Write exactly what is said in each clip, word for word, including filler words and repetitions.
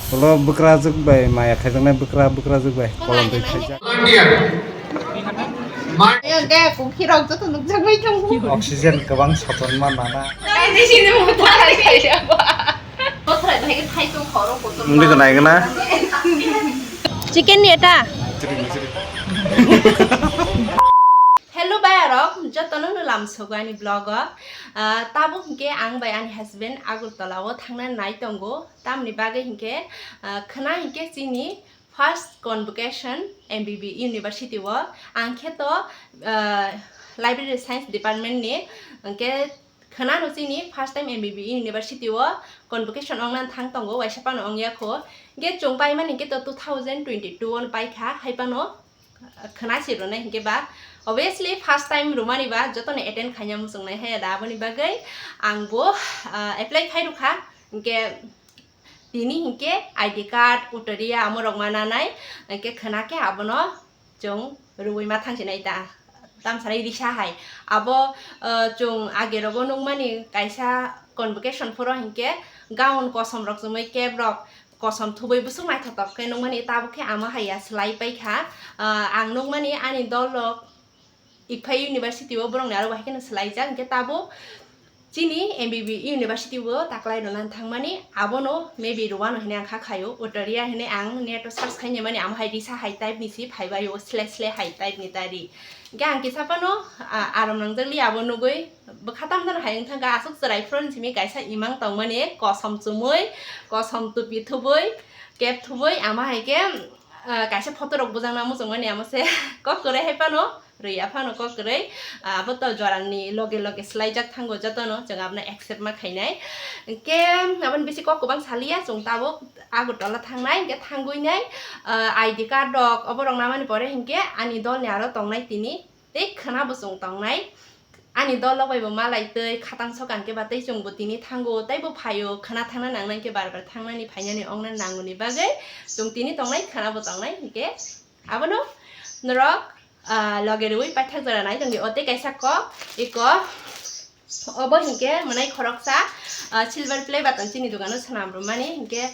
Ulo bwkrajwk bai maya khaijaknai bwkra bwkrajwk bai kolom twi khaijak. Ayang de kukhirok joto nukjagwi tongo. Oxygen kwbang sotonma nana. Bothrai bai khe thai tong khoro kotor. Wngwi khe naigwna. Chicken ni eta. Hello bayarok, jotono no lamsogo ani vlog o. Ah, tabuk hinkhe ang bai ani husband Agartala o thangna nai tongo. Tamni bagwi hinkhe, ah, khwna hinkhe chini first convocation M B B University o. Ang khe to, ah, library science department ni, hinkhe khwnano chini first time M B B University o convocation ongna thang tongo, waisa phano ongya kho. Hinkhe chwng paimani hinkhe to two thousand twenty-two o paikha, hai phano khwna se rwnai hinkhe ba, obviously first time rwmani ba jotono attend khaina muchungnai hai da, aboni bagwi ang bo, ah, apply khai rwkha. Hinkhe tini hinkhe I D card, utoriya amo rok ma nanai, hinkhe khwna khe abono chwng rwui ma thang sinai ta, tamsanai risa hai. Abo, ah, chwng age rogo nukmani kaisa convocation phoro hinkhe gown kosom rok chumui cap rok kosom thubui bwswk naithotok khe nukmani, tabuk khe amo hai ya swlai paikha. Ah, ang nukmani ani dol rok Iphai University o borokni aro bo hai kheno swlaijak, hinkhe tabuk chini M B B University o taklai rwna thangmani, abono maybe rwano hinwi ang kha khaio, utoriya hinwi ang net o search khainai mani, amo hai risa hai type ni si phaibai o, sle sle hai type ni tari. Hinkhe ang kisa phano, ah, arom nangjak li abo nugui, bwkha tamo tamo hai wng thangkha, aswk chwrai phuru simi kaisa imang tongmani, kosom chumui, kosom tupi thubui, cap thubui, amo hai khe, ah, kaisa photo rok bujak na muchungmani, amo se kok kwrwi hai phano, rwi ya phano kok kwrwi, ah, abo to jorani loge loge swlaijak thango jotono, chwng abono accept ma khainai. Hinkhe aboni bisi kok kwbang saliya, chwng tabuk Agartala thangnai, hinkhe thangwi nai, ah, I D card rok oborok namani pore hinkhe ani dolni aro tongnai tini. Tei khwna bo chwng tongnai. Ani dol rok bai bo malai twi khatang sok ang khe ba tei chwng bo tini thango, tei bo phaio, khwna thangna nangnai khe bar bar thangnani phainani ongna nangoni bagwi chwng tini tongnai, khwna bo tongnai hinkhe abono norok, ah, loge rwui paithak jora nai tongdi. O tei kaisa kok, iko obo hinkhe mwnai khoroksa, ah, silver play button chini dogano swnam rwmani hinkhe.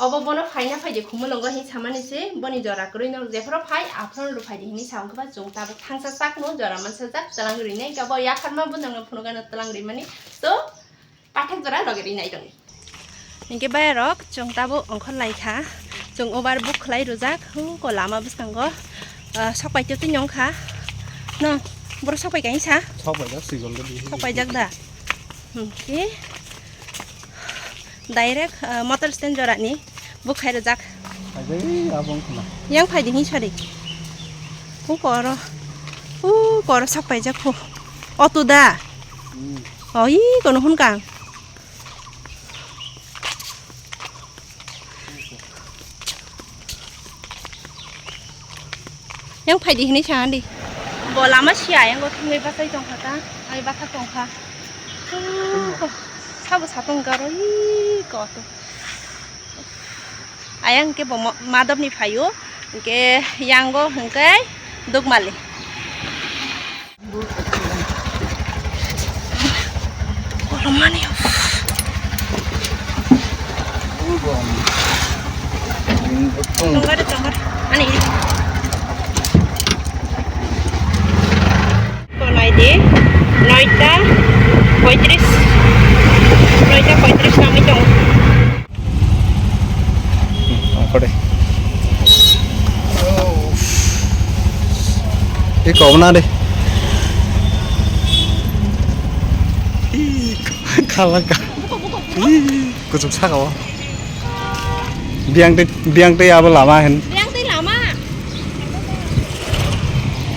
Obo bono phaina phaidi khumulwngo hinwi samani se, boni jora kwrwi no jephuru phai aphuru rw phaidi hinwi sa wngkhe ba chwng tabuk thangsa chakno jora mansa jak twlang rwinai, hinkhe bo yapharma bo nangno phunukgano twlang rwimani, so paithak jora loge rwinai tongdi. Hinkhe bayarok chwng tabuk ongkhor laikha, chwng obar book khlai rwjak, huko lama bwskango, ah, sok pai tei twi nyongkha, no, borok sok pai kaisa? Sok paijak, sikon tei sok paijak da? Hinkhe. Direct, ah, motor stand jorani book khai rwjak. Phaibai, abo wngkha na. Yang phaidi hinwi sadi. Huko oro. Huko oro sok paijak hu. Auto da? Hmm. Oh, ii, kono hwn kang. Yang phaidi hinwi sa di. Bo lama sia yang bo thangwi bachai tongkha ta. Ai batha tongkha. Sabo satong garo ii ko to. Ayang ke bo mo-, madop ni phaio. Ke yang go hingke duk mali. Tongkar, tongkar. Ani. Ko nai di. Noita poitris. Noita poitris nangwi tongo. Ongkore. Iko na de. Ih, khalaka. Ih, kuchuk saka o. Biang tei, biang tei abo lama hin. Biang tei lama.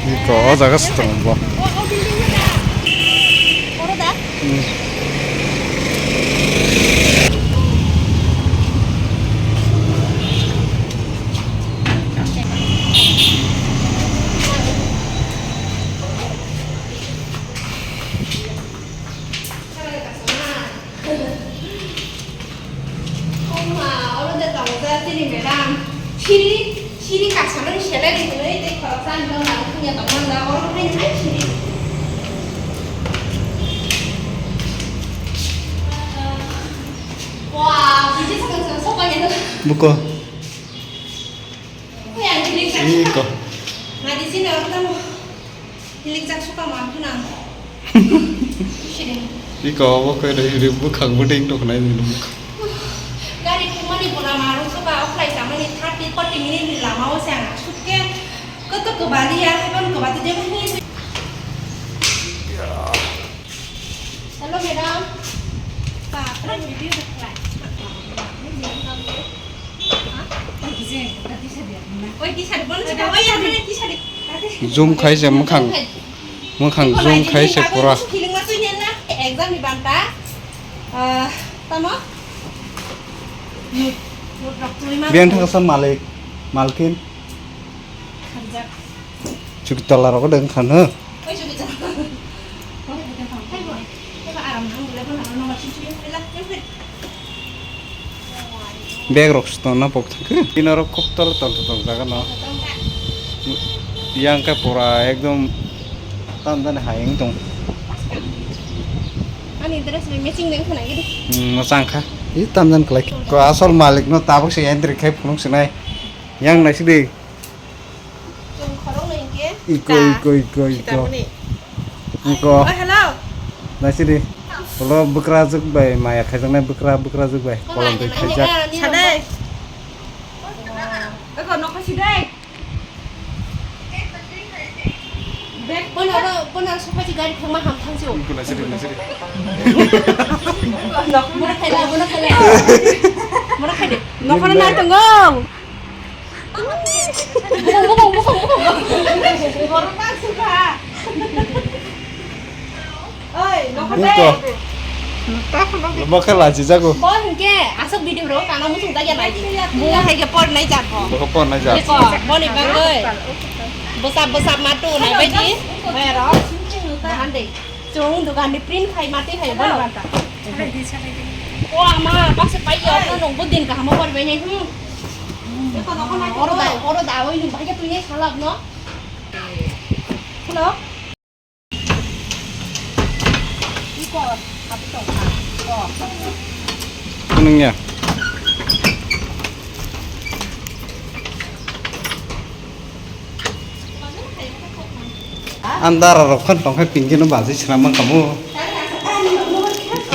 Iko o jaga se tongo bo. O, o building ni da. Oro da? Hmm. Oma, oro de tongo da chini madam. Siri, siri kasamani salary hinwi tei khoroksa ani nokha thangya tongmani da, oro haino hai siri. Wow, bisi swkang swkang sok bai Buko. Iko. Nadi sini orang tamu. Hilik jak suka mampuna. Sini. Iko, obo koi dai, ri bukhang buding tok nai ni nuk. Gari kumani bola maru suka, offline samani thirty, forty minute ni lama o se ang sukke. Koto kebali ya, heban kebatu dia mani. Hello, madam. Pak, rang video dah kelar. Hah? Oh, design. Tadi saya dia. Oh, di sana. Mana cakap? Oh, ya, mana di sana? Zoom khai se mwkhang. Mwkhang zoom khai se pura. Feeling masuk ni na. Exam ni banta. Ah, tamo? Biang thangsa malik, malkin. Chukitala rok deng khan ho. Bag rok sutonna pok thangkhe. Ino rok kok tol tol tol jaga no. Yang khe pura ekdom tam jani hayeng tong. Ani dress ni matching deng khana gidi. Hmm, mochang kha. I tam jan klai. Ko asol malik no tabuk se entry khai phunuk sinai. Yang nai sidi. Chwng khoroknwi hinkhe iko, ta. Iko, iko, iko. Khitamani. Iko. Oh, hello. Naisidi. Ulo bwkrajwk bai maya khaijaknai bwkra, bwkrajwk bai. Kolom twi khaijak. Sade. Eko nokha sidai. Bag bono, bono sofa si gari thangma ham thangsi o. Iko naisidi, naisidi. Bono khaila, bono khaila. Bono khaide. Nokha nai tongo. Bukung, bukung, bukung, bukung. Borok tak suka. Oi, nokha. Ito. Lobo khe lachi jago. Bo hinkhe asok video ro kana muchung ta ya nai. Bo hai ke por nai jat bo. Bo por nai jat. Eko, boni bagoi. Bosap, bosap matu nai bai di. Oi ro. Hande. Chwng dogan ni print khai mati khai bani banta. O ama, baksa pai yo, no nong budin kaham bor bai nai, hmm. Oro da, oro da, oi nung bahai ka tuinai salap no. Hello. Iko, happy tong kha. Oh. Kunung ya. Andar rok khan tong khe pingkhe no basi swnam man kamo.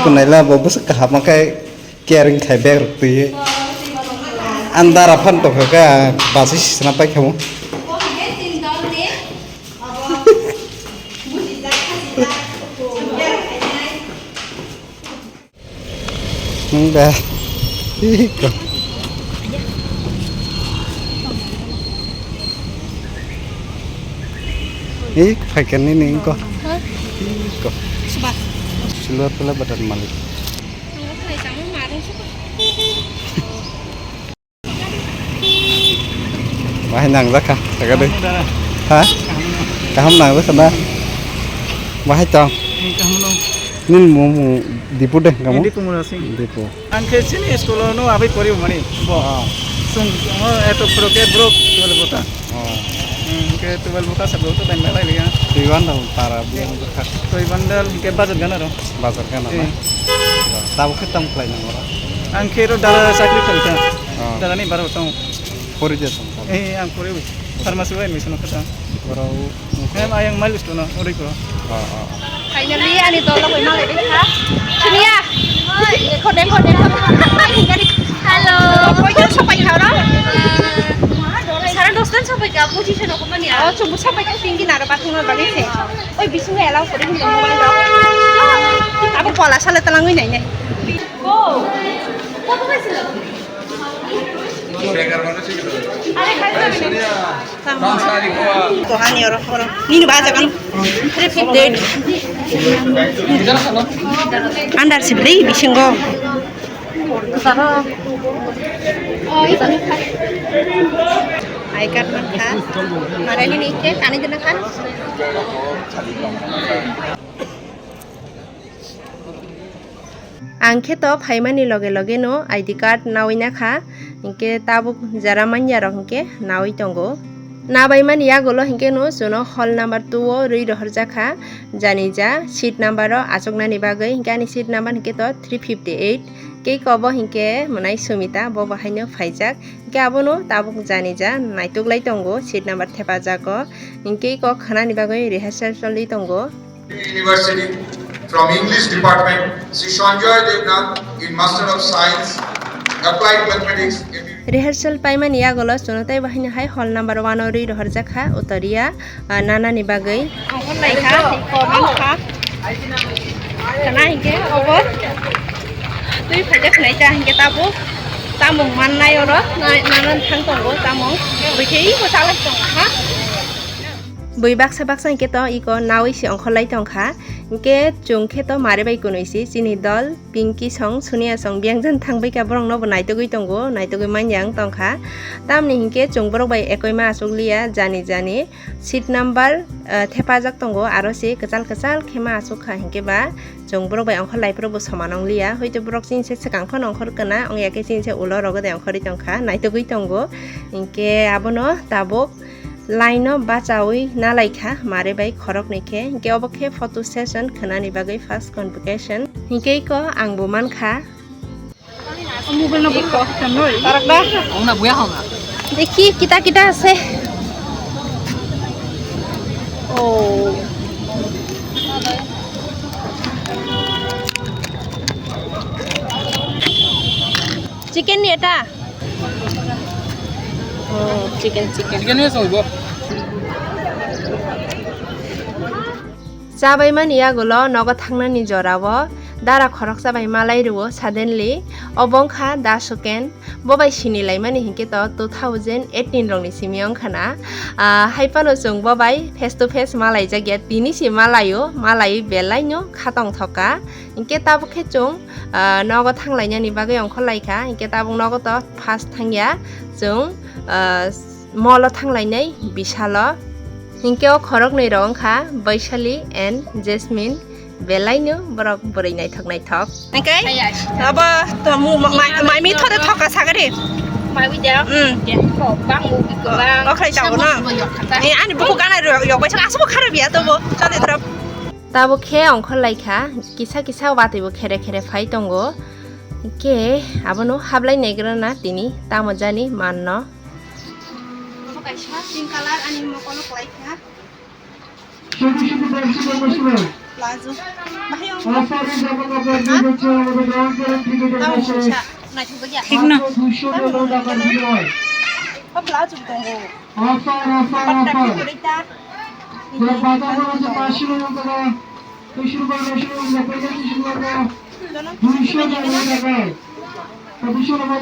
Kunai la bo bwswk kaham khe caring khai bag rok twi. Andar rok khan tong khe basi swnam pai kamo. Nung da. Iko. Ik, phaikani ni iko. Hah? Iko. Suba. Silver pula badan malik. Nunggu khlai tangma marung suba. Bahai nangjak kha, jaga de. Ha? Kaham nangjak kha na? Bahai tong. Eh, kaham no. Nini mung, mung Dipu de, kamu? Dipu Mura Singh. Dipu. Ang khe chini school no abai pori mani. Bo. Ah. Sung, oh, eto pro ke bro, twelve bota. Oh. Hmm, ke twelve bota sab to time lai liya. Tuiwan dal para biang kha. Tuiwan dal ke bazar gana ro. Bazar gana na. Eh. Tabo khe tam khlai nang ora. Ang khe ro dala chakri khlai kha. Oh. Dala ni baro tong. Pori je tong. Eh, ang pori. Pharmacy bai admission kha. Ora u. Em, ayang mail isto na, ori ko. Oh, oh. Finally, ani dolo koi malai dei kha. Suniya. Dekho, dekho, dekho. Hello. Koi jon sopai kha ora? Sare dos jon sopai kha, pochishe no komani. Oh, chumbu sopai kha, tinggi naro bathung no bagi se. Oi, bisingo allow kore hinwi mobile rok. Abo pola sale talangwi nai nai. Go. Koto khai silo? Are khai silo? Kohani oro, oro. Nini ba jagan. Three fifty eight. Andar sibli bisingo. I card man kha. Mare nini ke kani dena kha. Ang khe to phaimani loge loge no I D card nawi na kha, hinkhe tabuk jara manya rok hinkhe nawi tongo. Nabai mani yagulo hinkhe no chwngno hall number two o rwi rohorjak kha, jani ja seat number o achuknani bagwi, hinkhe ani seat number hinkhe to three fifty eight. Cake obo hinkhe mwnai Sumita, bo bo haino phaijak. Hinkhe abono tabuk jani ja naituk lai tongo, seat number thepajago. Hinkhe iko khwnani bagwi rehearsal choli tongo. University from English department, Shri Sanjoy Devnath in Master of Science, Applied Mathematics, M B B. Rehearsal paimani yagulo chwngno tei bo haino hai hall number one o rwi rohorjak kha, Utoria, ah, nanani bagwi. Ongkhor lai kha, iko man kha. Khwna hinkhe obo twi phaijak khwnai ta hinkhe tabuk tamung mannai oro na-, nanan thang tongo tamung. Bwkhe iko chalai tongo ha. Bui baksa baksa hinkhe to iko naui se ongkhor lai tongkha. Hinkhe chwng khe to mare bai kunui se chini dol Pinky song Sonia song biyang jan thangbai kha borok no bo naitugui tongo, naitugui manya wng tongkha. Tamni hinkhe chwng borok bai ekoi ma achuk liya jani jani seat number, ah, thepajak tongo aro se kwchal kwchal khe ma achuk kha hinkhe ba chwng borok bai ongkhor lai phuru bo soman wng liya. Hoito borok chini se swkang phano ongkhor kana wngya khe chini se ulo rogo de ongkhorwi tongkha naitugui tongo. Hinkhe abono tabuk Line-o bachaui nalaikha mare bai khoroknwi khe, hinkhe obo khe photo session khwnani bagwi first convocation. Hinkhe iko ang bo mankha. Mobile no bukho, tanoi. Tarak da? Ong na buya hong na. Dekhi, kita, kita ase. Oh. Chicken ni eta? Oh, chicken, chicken. Chicken ni soibo. Chabaimani yagulo nogo thangnani jorao dara khoroksa bai malai rwo suddenly. Obo wngkha Dasoken. Bo bai sinilaimani hinkhe to two thousand eighteen rokni simi wngkha na. Ah, hai phano chwng bo bai face to face malaijakya. Tini se malaio, malaiwi belaino khatong thoka. Hinkhe tabuk khe chwng, ah, nogo thanglainani bagwi ongkhorlaikha. Hinkhe tabuk nogo to first thangya chwng, ah, mall o thanglainai bisalo. Hinkhe o khoroknwi rok wngkha Baishali and Jasmine. Belaino borok bwrwi naithok naithok. Hinkhe abo to mu-, ma-, ma-, maimi thore thoka sagari. Maimi da? Mm. Kok bang mu biko bang. Okhai tabo no. Ni ani buku gana rok yok bai asbo khara biya to bo. Chale drop. Tabuk khe ongkhorlaikha, kisa kisa watwi bo khere khere phai tongo. Khe abono hablai naigrana tini tamo jani manno. Omo kaisa pink color ani mokolo kwlaikha. Plazo. Bahai ong. Ha? Tamo sa, naithok ya. Thik no. O plazo tongo. Offer, offer, offer.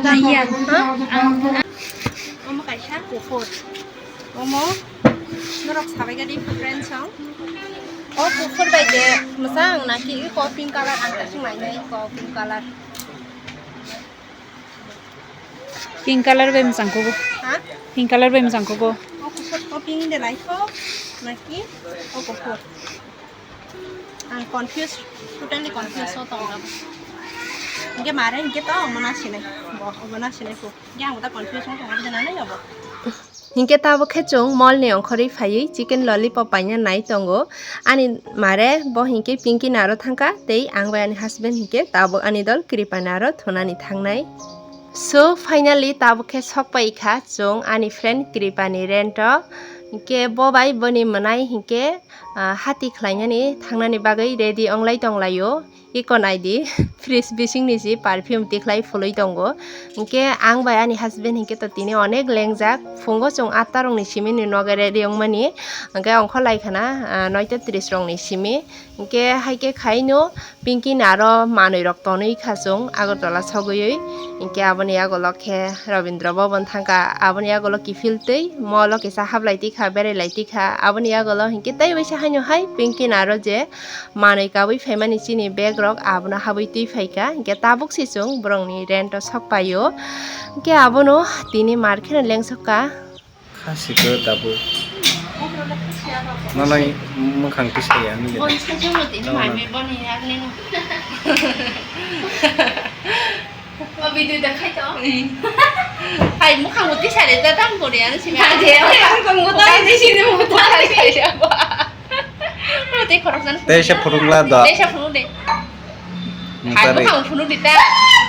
Taiya, ha? Omo kaisa kuphur. Omo norok sabai gadi friends song. O kuphur bai de mwchang naki iko pink color ang ta sung nai nai iko pink color. Pink color bai mwchang kubo. Ha? Pink color bai mwchang kubo. O kuphur o pink de lai ko naki o kuphur. Ang confuse, totally confuse o tong abo. Hinkhe mare hinkhe to omo na sinai. Bo omo na sinai ko. Hinkhe ang ta confuse o tong abo de na nai abo. Hinkhe tabuk khe chwng mall ni ongkhorwi phaiwi chicken lollipop paina nai tongo. Ani mare bo hinkhe Pinky naro thangkha tei ang bai ani husband hinkhe tabuk ani dol Kripa naro thunani thangnai. So finally tabuk khe sok pai kha chwng ani friend Kripa ni rent o. Hinkhe bo bai boni mwnai hinkhe, ah, hati khlainani thangnani bagwi ready onglai tonglaio. Iko naidi, fridge bisingni si perfume tikhlai phulwi tongo. Hinkhe ang bai ani husband hinkhe to tini onek lengjak. Phungo chwng atta rokni simi ni nogo ready wngmani. Hinkhe ongkhorlai khana, ah, noita tris rokni simi. Hinkhe haikhe khaino Pinky ni aro manwi rok tonwi kha chwng Agartala sogwi. Hinkhe aboni yagulo khe Rabindra Bhavan thangkha, aboni yagulo kiphil twi mall o kisa hablai tikha, berai lai tikha. Aboni yagulo hinkhe tei waisa haino hai Pinky ni aro je manwi kabwi phaimani chini bag rok abono habwi twi phaikha, hinkhe tabuk se chwng borokni rent o sok paio. Hinkhe abono tini mar kheno lengsokha. Kha sikhe tabuk. Nalai mwkhang tisaya nini. Boni sakhe mo tini mar me boni yagleno. O video dekhai to. Hai, mukhang bo tisare ta tam kore ano simi. Ade, o mukhang bo ta tisine mo ta. Hai, hai, hai, hai. Tei se phunukla do. Tei se phunuk de. Hai, mukhang phunuk di ta.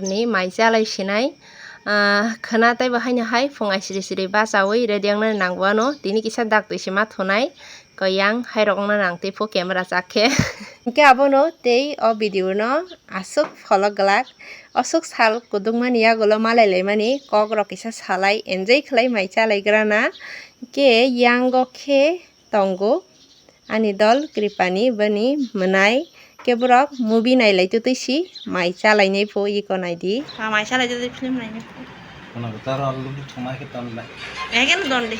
horni mai chalai sinai. Ah, khwna tei bo haino hai phung aisiri siri bachaui ready wngnani nangbo ano. Tini kisa dak twi se ma thunai. Koi yang hai rok wngna nang tei pho camera chak khe. Hinkhe abono tei o video no aswk pholok glak. Aswk sal kudukmani yagulo malai laimani kok rok kisa salai enjoy khlai mai chalai grana. Hinkhe yango khe tongo ani dol Kripani bini mwnai, khe borok movie nailai totwi si mai chalainai pho iko naidi. Ma mai chalai totwi film nainai pho. Kono gotaro alu thongna khe tonlai. Ege no don di.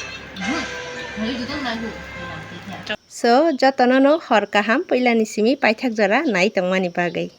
So, jotono no hor kaham puilani simi paithak jora nai tongmani bagwi.